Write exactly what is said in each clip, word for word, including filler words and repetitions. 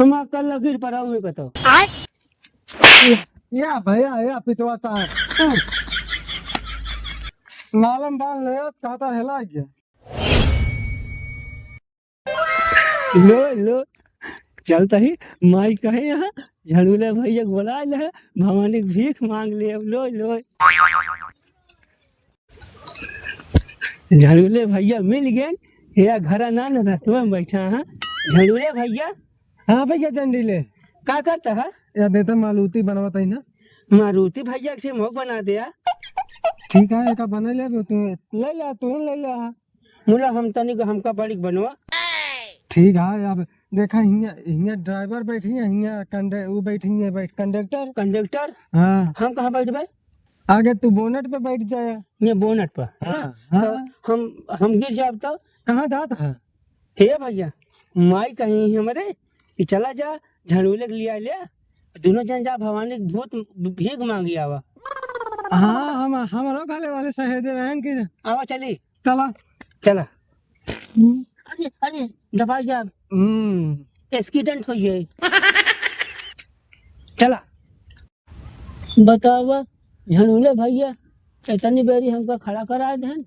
हम कल लकीर पर आऊ में कतो। या भैया, या पितवा ता। नालम बांध ले, कहता हेला गया। लो, लो, चलता ही माई कहे यहाँ, झड़ूले भैया के बोला ले, भवानी के भीख मांग ले, अब लो, लो। झड़ूले भैया मिल गए, या घरा ना, ना रस्तवा में बैठा है। झड़ूले भैया। हाँ भैया, झंडीले। का करता है? या देता मारुति बनवाता ही ना। मारुति भैया के मोह बना दे यार। ठीक है, एका बना ले, तू ले ले, तू ले ले। मुला हम तनिक हमका बड़ी बनवा। ठीक है, अब देखा हियाँ, हियाँ ड्राइवर बैठी है, हियाँ कंडे-, वो बैठी है, बैठ, कंडक्टर। कंडक्टर? हाँ। हम कहाँ बैठबे? आगे तू बोनट पे बैठ जाया। ये बोनट पर, है ना? हाँ, हाँ। तो हम, हम गिर जाब तो? कहाँ जात है? हे भैया, माई कहीं हमरे कि चला जा, झड़ूले के लिया ले, दोनों जन जा भवानी के भूत भीख मांगी आवा। हाँ, हम, हमरो घरे वाले सहेजे रहन कि आवा चली। चला। चला। अरे, अरे, दबा जा। हम्म। एक्सीडेंट हो गया। चला। बतावा, झड़ूले भैया, इतनी बेरी हमका खड़ा करा देन,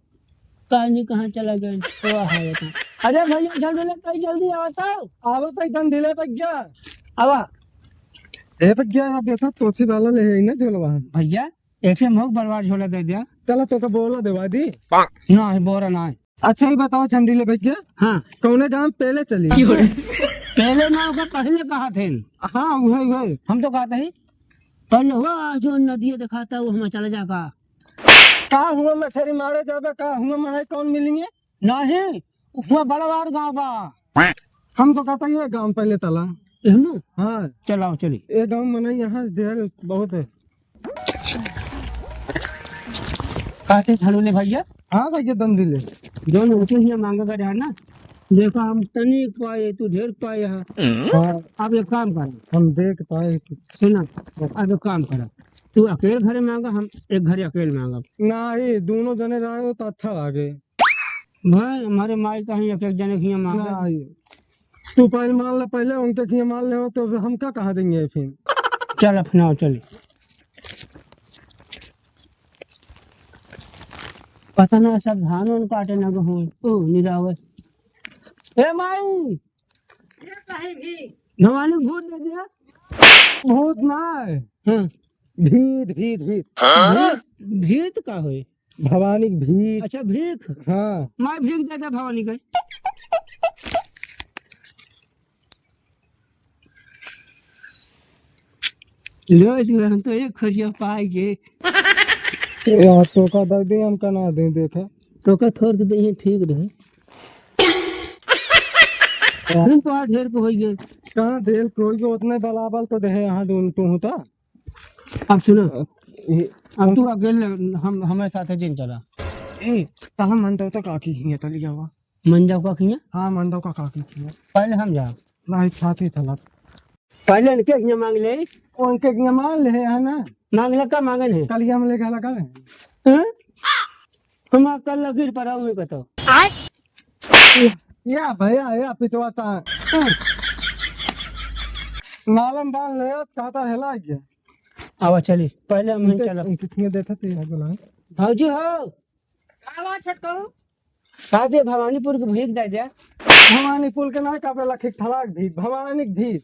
का नहीं कहाँ चला गए? तो है इतना। अरे भैया, झड़ूले कहीं जल्दी आवत हो। आवत है, एकदम धीरे पे गया। आवा। ए पे गया, देखो, तोसी वाला ले है ना झोलवा। भैया, एक से मोक बरवार झोला दे दिया। चला, तोका बोरा देवा दी। ना है, बोरा ना है। अच्छा, ये बताओ झंडीले भैया। हाँ। कौने गाँव पहले चली? पहले ना होगा, पहले कहा थे। हाँ, वही, वही। हम तो कहते हैं, पहले हुआ जो नदिया दिखाता है, वो हम चला जागा। का हुआ मछरी मारे जाबे, का हुआ मारे कौन मिलेंगे? नहीं, हुआ बड़वार गाँव बा। हम तो कहता ये गाँव पहले तला। एहनु? हाँ। चलाओ, चली। ये गाँव मने यहाँ देर बहुत है। कहते झड़ूले भैया? हाँ भैया, दंदी ले। जौन उनके हियाँ मांगा का रहा ना, देखा हम तनिक पाए, तू ढेर पाए है। हाँ। अब एक काम कर। हम देख पाए। सुना, अब एक काम कर, तू अकेले घरे मांगा, हम एक घरे अकेले मांगा। नहीं, दोनों जने रहे हो तो अच्छा लागे। भाई, हमारे माई कहीं एक एक जने के हियाँ मांगा। नहीं, तू पहले मान ले, पहले उनके हियाँ मान ले हो तो हम का कहाँ देंगे फिर? चल अपना चल। पता ना सब धान उन काटे ना हो। ओ निरावत। ए माई, ये कहीं भी। भवानी भूत दे दिया। भूत ना है। हाँ। भीत, भीत, भीत। भीत, भीत का होई? भवानी के भीख। अच्छा, भीख? हाँ। माई भीख दे दे भवानी के। लो, लो, हम तो एक खसिया पाए गे। यार, तोका दे दे, हमका ना दे, देखा। तोका थोड़ के दे, ठीक रहे। हम तो आज ढेर को होई गे। कहाँ ढेर को होई गे, उतने बलाबल तो देहे यहाँ दून तू होता। अब सुनो, अ, ए, अब तू अकेले हम, हमारे साथ जिन चला। ए, तला मंदव तो काकी हियाँ तली आवा। मंदव का किया? हाँ, मंदव का काकी हियाँ। पहले हम जाओ। नहीं, साथ ही चला। पहले इनके हियाँ मांग ले। उनके हियाँ मांग ले, है ना? मांग ले, का मांगन है? कल हम ले गला कल। हैं? हम कल लकीर पर आऊ में कतो। या भैया, या पितवा ता। नालम बांध ले, कहता हेला गया। आवा चली, पहले हम इनके, चला। इनके कितने देखा थे यार बोला। भौजी हो। आवा छोटकू। का दे भवानीपुर के भीख दे दे। भवानीपुर के ना, का बोला, खिक थलाक भीख, भवानी के भीख।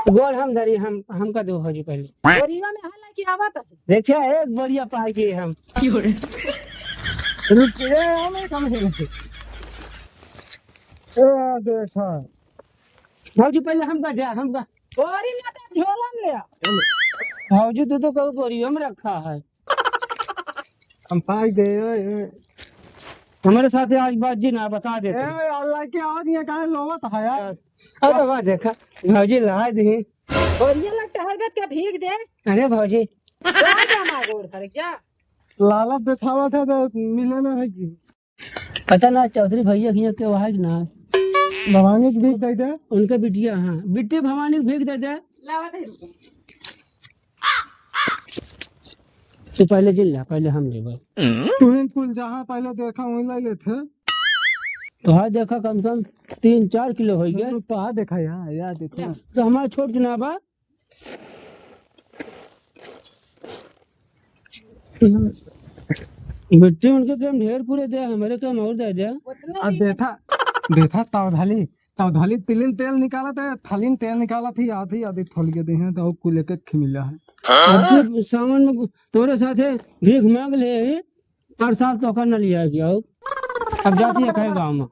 गोड़ हम धरी, हम, हमका दो भौजी पहले। बोरिया में है, लेके आवा तो। देखिया, एक बोरिया पाई गए हम। रुक, ए, हमें कम है। ए, देखा। भौजी पहले हमका दे, हमका। बोरी ना दे, झोला में ले आ। भौजी, तू तो कहू बोरियो में रखा है। हम पाई गए, ए, ए। हमारे साथ आज बात जी ना बता देते। ए, अल्लाह की आवाज ये काहे लोवत है यार? अरे वाह, देखा, भौजी ला दी। बोरिया लग टहरबे के भीख दे। अरे भौजी। जा, जा, माँ गोड़ धरे, जा। लालच देखावा था तो मिले ना है कि? पता ना चौधरी भैया के यहाँ के वहाँ के ना। भवानी के भीख दे दे। उनके बिटिया, हाँ, बिट्टी भवानी के भीख दे दे। लावा दे। तू पहले जिन ला, पहले हम लेबे। तुहिन कुल जहाँ पहले देखा वहीं ले लेते। तो हाँ, देखा, कम से कम तीन चार किलो होइ गए। तो हाँ, देखा यहाँ, यहाँ देखो। तो हमारा छोट ना बा। बेटी उनके काम ढेर पूरे दे, हमारे काम और दे दे। अब देखा, देखा, तौधाली, तौधाली तिलिन तेल निकालत है, थालिन तेल निकालत ही, आधी आधी थोल के दे हैं, तो कुल एक एक खिमिला है। अब के सावन में तोरे साथे भीख मांग ले ही, प्रसाद तो का न लिया गया हो। अब जाती है कहे गाँव में।